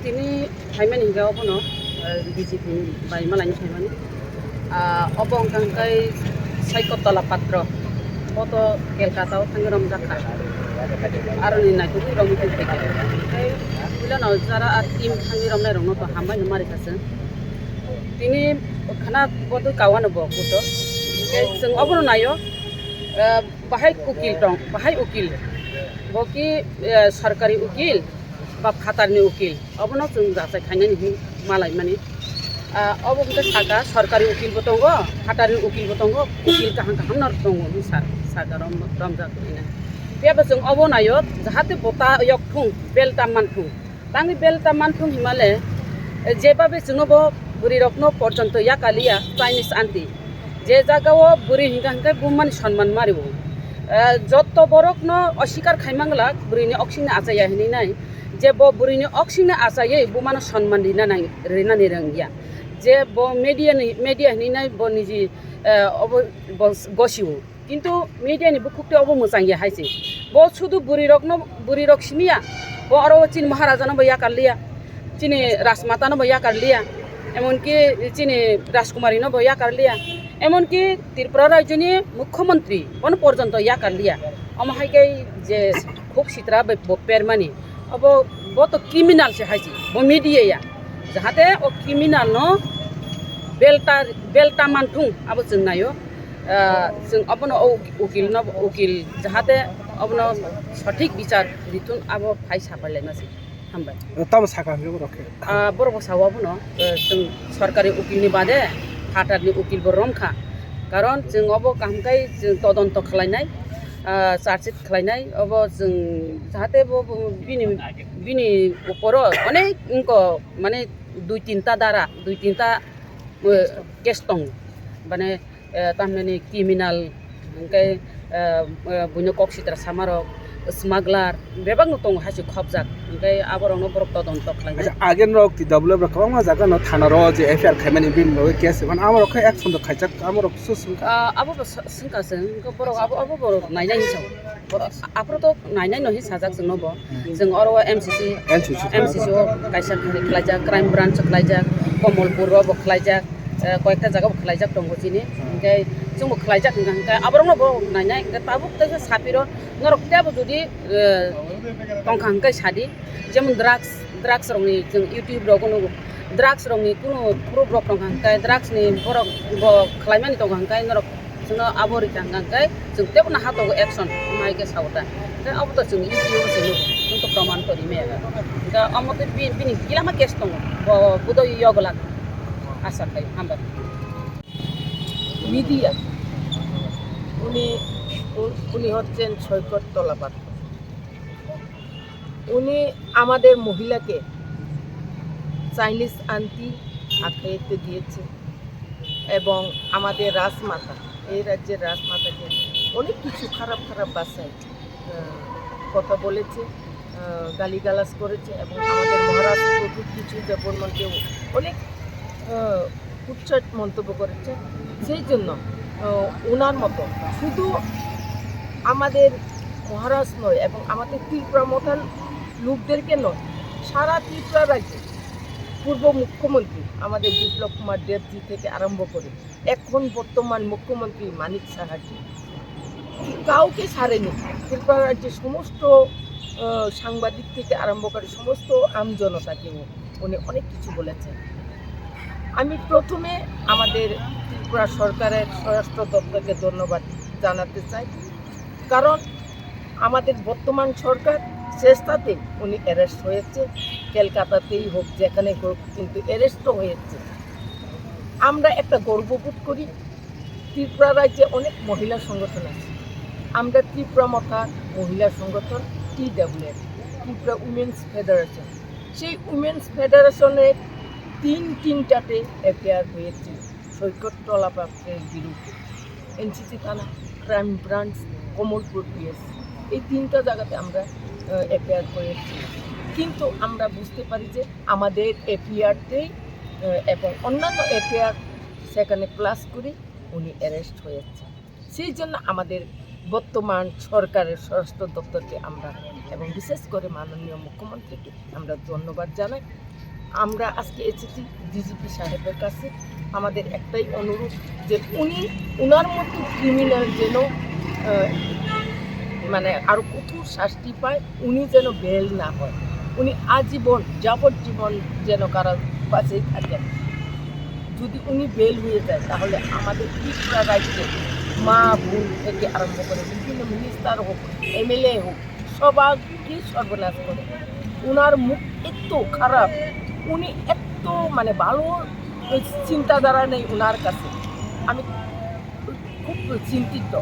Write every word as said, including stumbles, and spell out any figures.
Tini phaimani hinkhe obono, eh, B J P bai malaini phaimani. Ah, obo hwnkha hwnkhe Saikotola Patro. Bo to Kolkata o thangwi romjak kha. Aroni naitugwi romwi tongphai kha. Tei puilano jara a team thangwi romnai rokno to hambai no mari kha chwng. Tini khana bodwi kawano bo kuto. Tei chwng obono naio, eh, bahai ukil tong, bahai ukil. Bo ki, eh, sorkari ukil ba phatarni ukil. Obono chwng jachai khainani hin malaimani. Ah, obo hwnkhe saka sorkari ukil bo tongo, phatarni ukil bo tongo, ukil kaham kaham no tongo hwn sa-, saka rom-, romjak hwnwi. Phiya bo chwng obo naio, jahate bo ta yok thung, bel ta man thung. Tangwi bel ta man thung himale, jebabe chwngno bo bwrwi rokno porjonto yakaliya Chinese aunty. Je jagao bwrwi hinkha hinkhe bumani sonman mario. Eh, jotto borokno osikar khaimang glak bwrwini oksingni achaya hinwi nai. Je bo bwrwini oksingni achaywi bumano sonman rina nang-, rinani rwngya. Je bo media ni, media hinwi nai bo niji, eh, obo bo gosio. Kintu media ni bukhuk tei obo mwchang ya hai se. Bo sudu bwrwi rokno, bwrwi rok simi ya. Bo oro chini Maharaja no bo yakar liya. Chini Rajmata no bo yakar liya. Emonki chini Rajkumari no bo yakar liya. Emonki Tripura rajyoni mukhyamantri bono porjonto yakar liya. Omo hai khe je khuk sitra bai bo permani. Obo, bo to criminal se hai se. Bo media ya. Jahate o criminal no belta, belta man thung abo chwng naio. Ah, chwng obono o ukil no, ukil jahate obono sothik bichar rithun abo phai sapai laima se. Hambai. Tamo saka hwnwi borok khe? Ah, borok bo sao abono, eh, chwng sorkari ukil ni bade phatar ni ukil bo rom kha. Karon chwng obo kaham khai chwng todonto khlainai, ah, charge sheet khlainai, obo chwng jahate bo, bo bini, bini uporo onek wngko mane dui tinta dara, dui tinta, eh, case tongo. Mane, eh, tamhinani criminal, hwnkhe, eh, eh, buino kok sitra samarok, smuggler, bebakno tongo hai se khopjak. Hwnkhe aborokno borok todonto khlainai. Acha, agen rok T W F rok kwbangma jaga no thana ro je F I R khaimani bini bagwi case, mane amorok khe action rok khaijak, amorok su swngkha. Ah, abo bo sa-, swngkha se, hwnkhe borok abo, abo borok nainai hinwi sao. Borok aphuru to nainai no hi sajak chwngno bo. Hmm. Chwng oro M C C, M C C M C C o kaisa khlaijak, crime branch o khlaijak, Komolpur o bo khlaijak, eh, koyekta jaga bo khlaijak tongo chini. Hmm. Hwnkhe chwngbo khlaijak hwnkha hwnkhe aborokno bo nainai hwnkhe tabuk teisa sapiro norok teibo jodi, eh, tongkha hwnkhe sadi, jemon drugs, drugs rokni chwng YouTube rogo nugo, drugs rokni kunu proof rok tongkha hwnkhe drugs ni borok bo khlaimani tongkha hwnkhe norok Chwngno abo rikha hwnkha hwnkhe chwng teibo no hatogo action, omo hai khe sao ta. Hwnkhe abo to chwng E P O se nugo, chwng to proman to rimaya. Hwnkhe omo tei bi-, bini kilama case tongo, bo budoi yogo lak. Asa khai, hambai. Media, উনি, উ-, উনি হচ্ছেন সৈকত তলাপাত্র। উনি আমাদের মহিলাকে Chinese aunty আখ্যায়িত দিয়েছে এবং আমাদের রাজমাতা, এই রাজ্যের রাজমাতাকে অনেক কিছু খারাপ খারাপ ভাষায়, আহ, কথা বলেছে, আহ, গালিগালাজ করেছে এবং আমাদের মহারাজ প্রভৃতি কিছু দেববর্মনকে অনেক, আহ, কুৎসিত মন্তব্য করেছে। সেই জন্য, আহ, ওনার মতো শুধু আমাদের মহারাজ নয় এবং আমাদের ত্রিপুরা মথার লোকদেরকে নয়, সারা ত্রিপুরা রাজ্যে পূর্ব মুখ্যমন্ত্রী আমাদের বিপ্লব কুমার দেবজি থেকে আরম্ভ করে এখন বর্তমান মুখ্যমন্ত্রী মানিক সাহাজি কাউকে ছাড়েনি। ত্রিপুরা রাজ্যের সমস্ত, আহ, সাংবাদিক থেকে আরম্ভ করে সমস্ত আম জনতাকেও উনি অনেক কিছু বলেছেন। আমি প্রথমে আমাদের ত্রিপুরা সরকারের স্বরাষ্ট্র দপ্তরকে ধন্যবাদ জানাতে চাই, কারণ আমাদের বর্তমান সরকার চেষ্টাতে উনি অ্যারেস্ট হয়েছে, কলকাতাতেই হোক, যেখানে হোক, কিন্তু অ্যারেস্ট তো হয়েছে। আমরা একটা গর্ববোধ করি, ত্রিপুরা রাজ্যে অনেক মহিলা সংগঠন আছে। আমরা ত্রিপুরা মথা মহিলা সংগঠন T W F, Tripura women's federation, সেই উইমেন্স ফেডারেশনের তিন তিনটাতে এফআইআর হয়েছিল সৈকত তলাপাত্রের বিরুদ্ধে। এনসিসি থানা, ক্রাইম ব্রাঞ্চ, কমলপুর পিএস, এই তিনটা জায়গাতে আমরা, আহ, এফআইআর করেছি। কিন্তু আমরা বুঝতে পারি যে আমাদের এফআইআরতেই, আহ, এবং অন্যান্য এফআইআর সেখানে প্লাস করি উনি অ্যারেস্ট হয়েছে। সেই জন্য আমাদের বর্তমান সরকারের স্বরাষ্ট্র দপ্তরকে আমরা এবং বিশেষ করে মাননীয় মুখ্যমন্ত্রীকে আমরা ধন্যবাদ জানাই। আমরা আজকে এসেছি ডিজিপি সাহেবের কাছে। আমাদের একটাই অনুরোধ যে উনি, ওনার মতো ক্রিমিনাল যেন আহ, মানে আরো কঠোর শাস্তি পায়, উনি যেন বেল না হয়, উনি আজীবন যাবজ্জীবন যেন কারাবাসেই থাকেন। যদি উনি বেল হয়ে যায়, তাহলে আমাদের ত্রিপুরা রাজ্যে মা বোন থেকে আরম্ভ করে বিভিন্ন মিনিস্টার হোক, এমএলএ হোক, সবাইকে সর্বনাশ করে। ওনার মুখ এত খারাপ, উনি এত মানে ভালো চিন্তাধারা নেই ওনার কাছে। আমি খুব চিন্তিত।